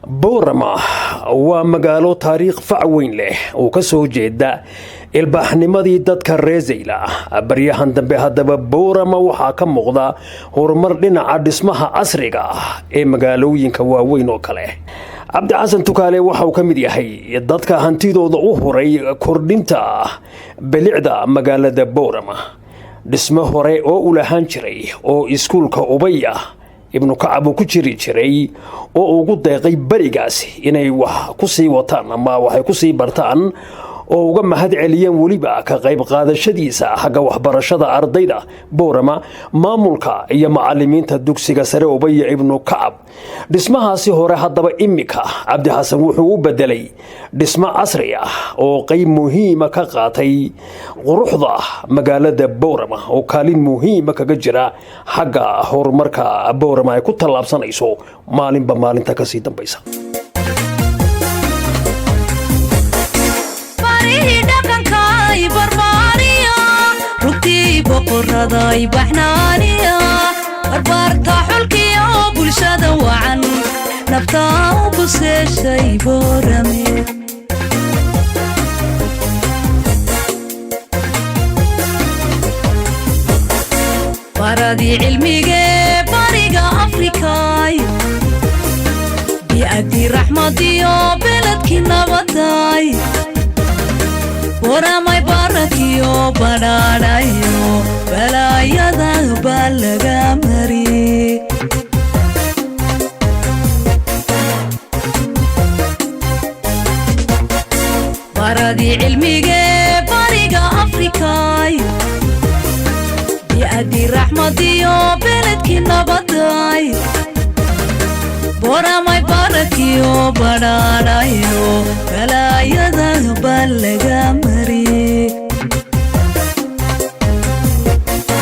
Boorama waa magaalo taariikh fac weyn leh oo ka soo jeeda ilbaaxnimadii dadka reer Zayla. Baryahan dambe haddaba Boorama waxaa ka muuqda horumar dhinaca dhismaha casriga ah ee magaalooyinka waaweyn oo kale. Cabdi Xasan Tukaale waxa uu ka mid yahay dadka hantidooda u huray kordhinta bilicda magaalada Boorama. Dhismo hore oo u lahaan jiray oo iskuulka Ubaya Ibnu Kacab uu ku jiri jiray oo ugu deeqay berigaasi inay wax ku sii wataan ama waxay ku sii bartaan oo uga mahad celiyeen weliba ka qayb qaadashadiisa xagga waxbarashada ardayda Boorama, maamulka iyo macalimiinta dugsiga sare Ubaya Ibnu Kacab. Dhismahaasi hore haddaba imika Cabdi Xasan wuxuu u bedelay dhismo casri ah oo qayb muhiima ka qaatay quruxda magaalada Boorama oo kaalin muhiima kaga jira xagga horumarka Boorama ay ku tallaabsanayso maalinba maalinta kasii dambaysa. Barihii dhaqankaay barbaariya, rugtii boqoraday baxnaaniya, barbaarta xulkiyo bulshada wacan, naftaa u buseeshay Boorame. Baradii cilmigee bariga Afrikaay, bi'adii raxmadiyo beledkii nabaday, Boramay barakiyo badhaadhayo balaayada baa laga mari. Baradii cilmigee bariga Afrikaay, bi'adii raxmadiyo beledkii nabaday, Boramay barakiyo badhaadhayo balaayada baa